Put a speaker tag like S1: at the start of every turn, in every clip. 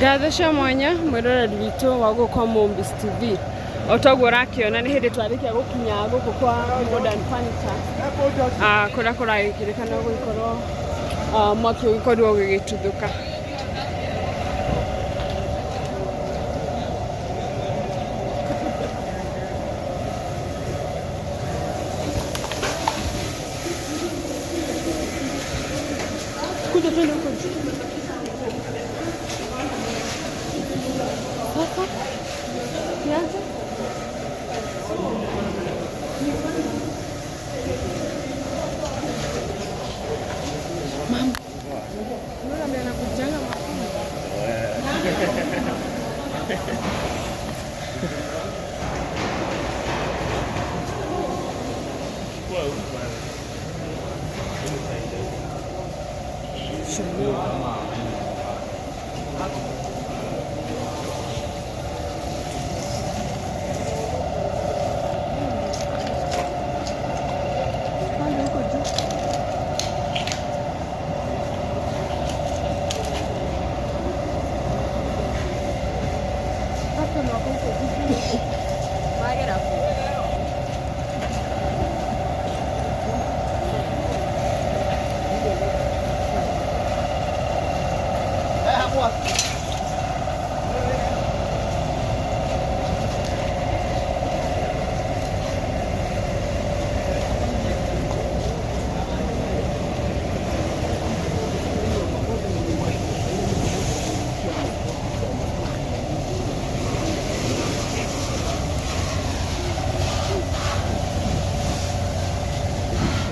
S1: Ngatho cia mwanya mwĩroreri witũ wa gũkũ kwa Mombis TV. O toguo ũrakĩona nĩ hĩndĩ twarĩkia gũkinya gũkũ kwa Modern Furniture, kũrĩa kũragĩkĩrĩkana gũgĩkorwo mwaki ũgĩkorirwo ũgĩgĩtuthũka. Kuja twende huko juu. Sasa nianze? Mama. Mbona mimi anakujanga mapema? Panda huko juu. Hapa na huko juu.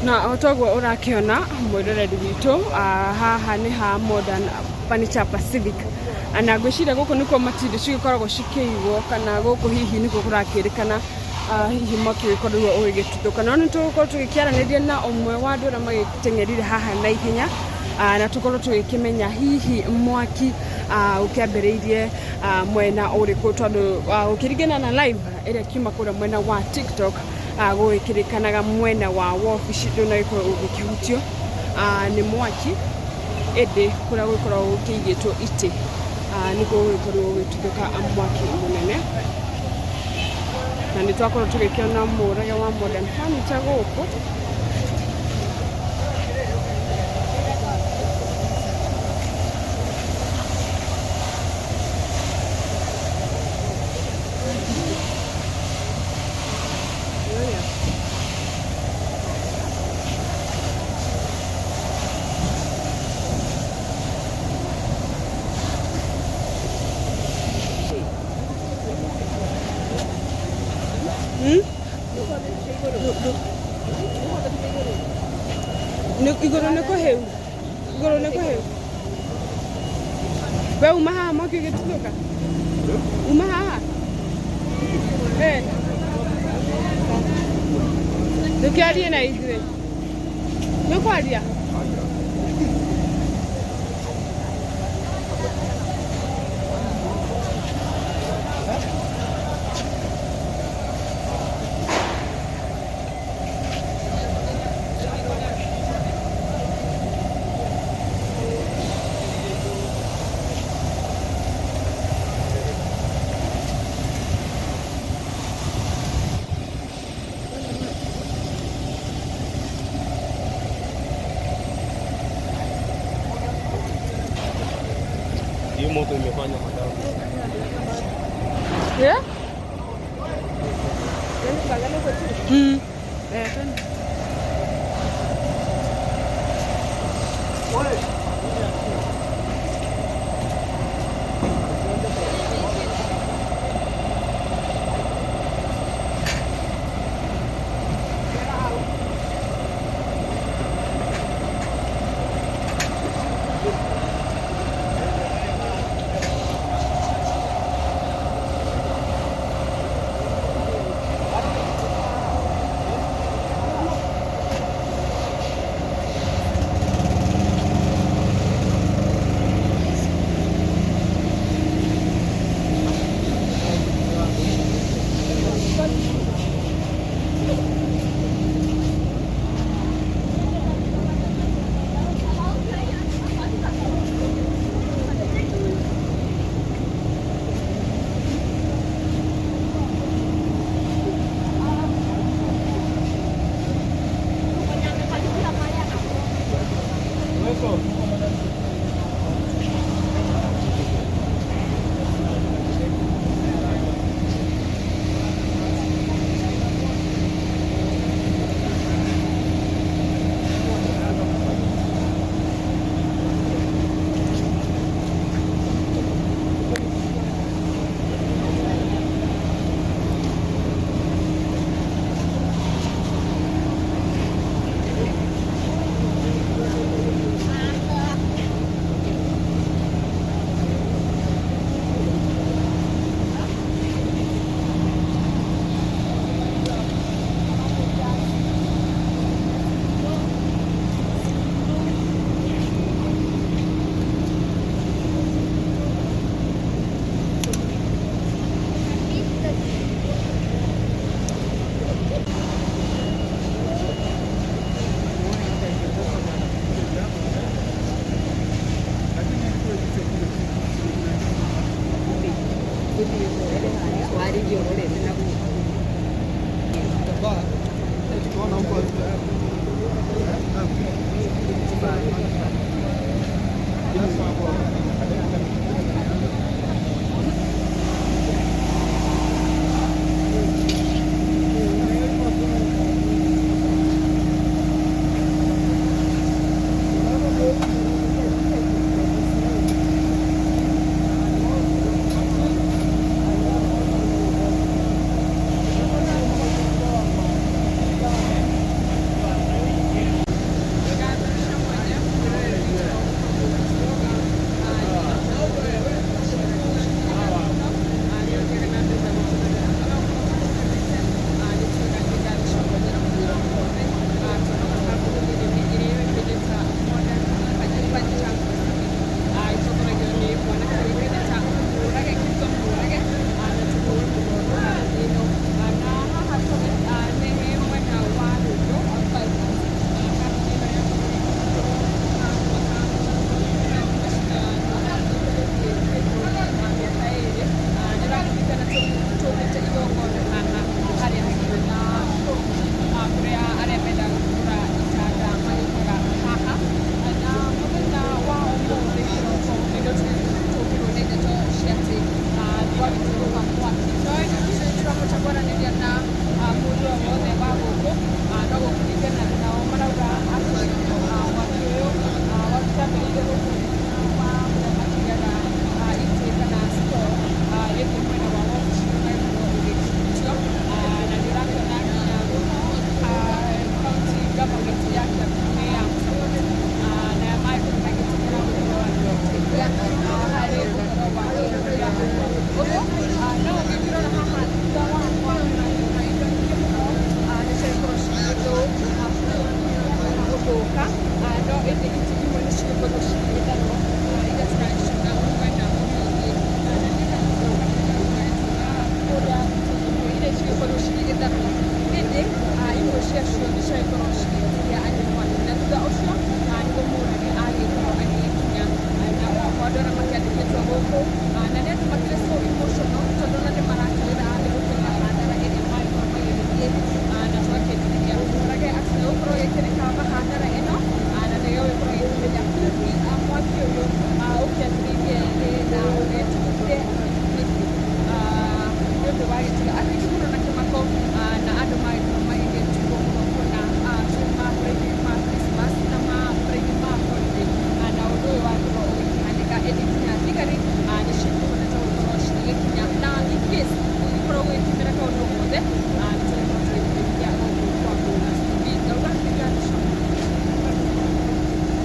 S1: Na o toguo ũrakĩona mwĩroreri witũ, haha nĩ ha Modern Furniture Pacific, na ngwĩciria gũkũ nĩkuo matindu cigĩkoragwo cikĩigwo, kana gũkũ hihi nĩkuo kũrakĩrĩkana hihi mwaki ũgĩkorirwo ũgĩgĩtuthũka. No nĩ tũgũkorwo tũgĩkĩaranĩria na ũmwe wa andũ arĩa magĩteng'erire haha na ihenya, na tũkorwo tũgĩkĩmenya hihi mwaki ũkĩambĩrĩirie mwena ũrĩkũ, tondũ ũkĩringana na live ĩrĩa kiuma kũrĩa mwena wa TikTok, gũgĩkĩrĩkanaga mwena wa wabici ndũnagĩkorwo ũgĩkĩhutio nĩ mwaki, ĩndĩ kũrĩa gũgĩkoragwo gũkĩigĩtwo itĩ nĩkuo gũgĩkorirwo gũgĩtuthũka mwaki mũnene. Na nĩ twakorwo tũgĩkĩona mũrage wa Modern Furniture gũkũ. Hmm? Igũrũ nĩ kũhĩu. Igũrũ nĩ kũhĩu. We uma haha mwaki ũgĩtuthũka? Uma haha? Eh. Ndũkĩarie na ithuĩ. Nĩũkwaria?
S2: Hiyo moto imefanya madhambi.
S1: Yeah? Mm. Eh, twende.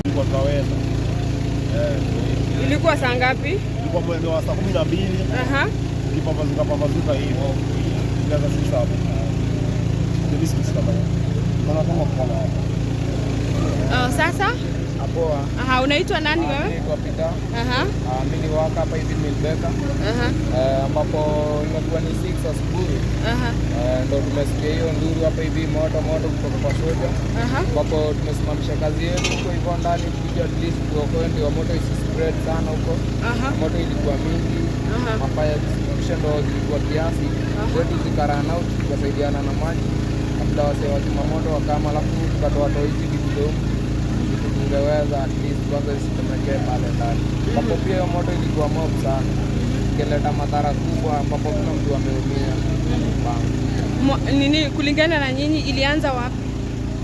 S2: Tulikuwa tunaweza.
S1: Ilikuwa saa ngapi?
S2: Ilikuwa mwendo wa saa 12.
S1: Aha.
S2: Ilipambazuka pambazuka hivyo. Ikaanza sasa hapo. Ndio biscuits kama hiyo. Kuna kama kwa hapa.
S1: Oh, sasa?
S3: Poa.
S1: Aha, unaitwa nani wewe?
S3: Mimi naitwa Peter.
S1: Aha.
S3: Mimi ni waka hapa hivi Milbeka.
S1: Aha.
S3: Ambapo imekuwa ni 6 asubuhi.
S1: Aha.
S3: Ndo tumesikia hiyo nduru hapa hivi moto moto kutoka kwa soja.
S1: Aha.
S3: Ambapo tumesimamisha kazi yetu huko hivyo ndani kuja at least tuokoe ndio moto isi spread sana huko.
S1: Aha.
S3: Moto ilikuwa mingi.
S1: Aha.
S3: Mafire extinguisher ndo zilikuwa kiasi. Zetu zikarun out, tukasaidiana na maji. Kabla wasee wazima moto wakama, alafu tukatoa toa hizi vitu domu. tungeweza at least kwanza isichomekee pale ndani, ambapo pia hiyo moto ilikuwa mob sana, ingeleta madhara kubwa, ambapo kuna mtu ameumia. Bang.
S1: Nini, kulingana na nyinyi ilianza wapi?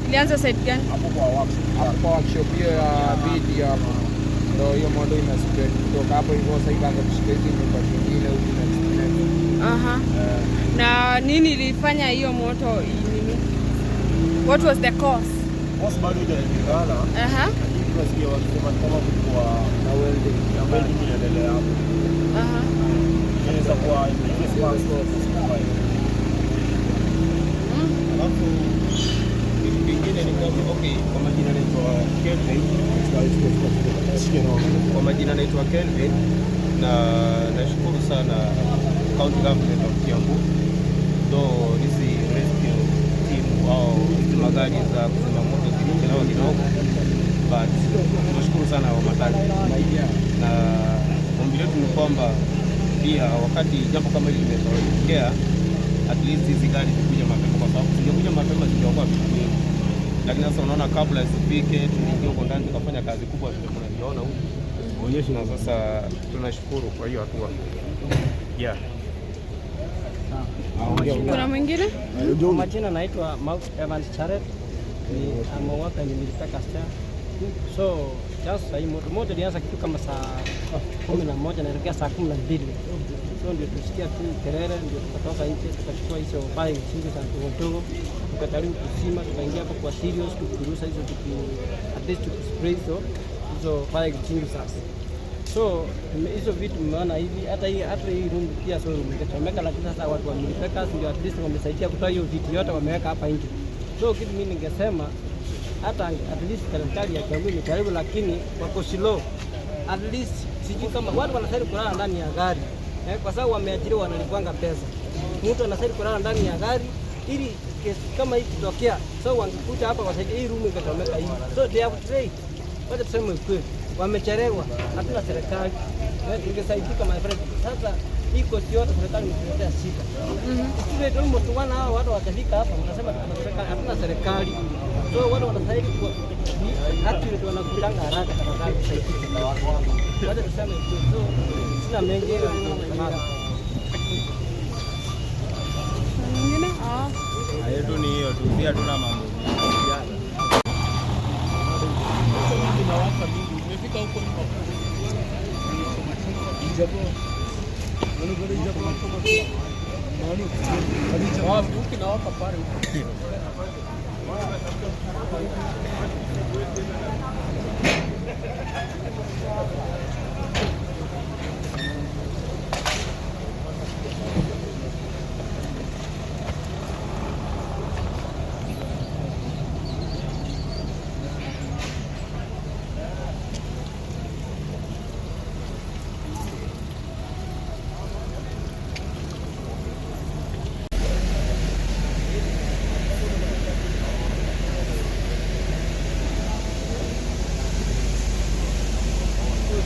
S1: Ilianza side gani?
S2: Hapo kwa workshop.
S3: Hapo kwa workshop hiyo ya viti hapo ndo hiyo moto imespread kutoka hapo hivyo, sasa ikaanza kushika hizi nyumba zingine huku next next.
S1: Na nini ilifanya hiyo moto nini? What was the cause?
S2: Boss bado haijajulikana. Lakini tunasikia wakisema ni kama kulikuwa na welding, na welding inaendelea hapo. Inaweza kuwa imeingia sparks.
S4: Alafu kitu kingine ni kwamba, okay, kwa majina naitwa Kelvin. Kwa majina naitwa Kelvin na nashukuru sana County Government of Kiambu, though hizi rescue team au hizi magari za kuzima moto zilichelewa kidogo, but tunashukuru sana Wamatatu, na ombi letu ni kwamba pia wakati jambo kama hili limetokea, at least hizi gari zikuja mapema, kwa sababu zingekuja mapema zingeokoa vitu vingi. Lakini sasa unaona, kabla zifike, tuliingia huko ndani tukafanya kazi kubwa vile mnaviona huku, na sasa tunashukuru kwa hiyo hatua, yeah.
S1: Kuna mwingine?
S5: Kwa majina naitwa Mark Evans Charet. Ni I'm a worker in Military Star. So just sahii moto moto ilianza kitu kama saa 11 naelekea saa 12. So ndio tusikia tu kelele, ndio tukatoka nje tukachukua hizo fire extinguisher za ndogo ndogo, tukajaribu kuzima, tukaingia hapo kwa serious tukirusa hizo at least tukispray hizo fire extinguishers. So hizo vitu mmeona hivi, hata hii room pia, so room ingechomeka, lakini sasa watu wa Military ndio at least wamesaidia kutoa hiyo vitu yote wameweka hapa nje. So kitu mimi ningesema, hata at least serikali ya Kiambu imejaribu, lakini wako slow. At least sijui kama watu wanastahili kulala ndani ya gari, kwa sababu wameajiriwa, wanalipwanga pesa. Mtu anastahili kulala ndani ya gari ili kesi kama hii kitokea, so wangekuja hapa wasaidie, hii room ingechomeka hii. So they have tried. Wacha tuseme ukweli, wamechelewa. Hatuna serikali, tungesaidika, my friend. Sasa hii cost yote serikali imetuletea shida. It's almost one hour watu watafika hapa, mnasema tuna serikali, hatuna serikali. So watu wanastahili kuwa ni accurate, wanakutanga haraka tafadhali tusaidike. Wacha tuseme ukweli. So sina mengi.
S1: Mwingine? Ah.
S4: Yetu ni hiyo tu, pia hatuna mambo mingi.
S2: Imefika huko nyuma.
S3: Wapi huku inawaka pale huku.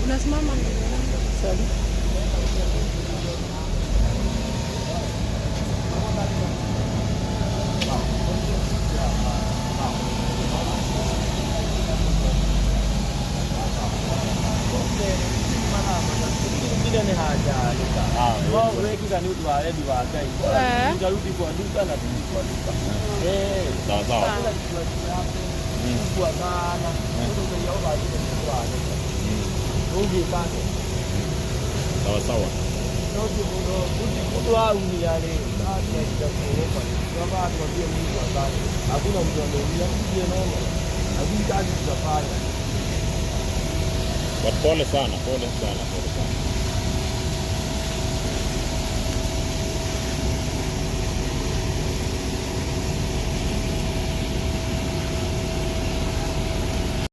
S1: Unasimama mbele yangu.
S2: Wekika ni ũndũ wa wendi wa Ngai. Tutarudi kwa duka na turudi kwa duka.
S6: Sawa sawa.
S2: Kubwa sana. Ũndũ Ngai aũbangĩte nĩ ũkũhanĩka. Ũngĩka atĩa?
S6: Sawa sawa.
S2: Mtu aumia rĩ, tunaenda kuogopa. Tunafaa tuambie Mungu asante. Hakuna mtu ameumia, sisi noma. Lakini kazi tutafanya.
S6: But pole sana, pole sana, pole sana.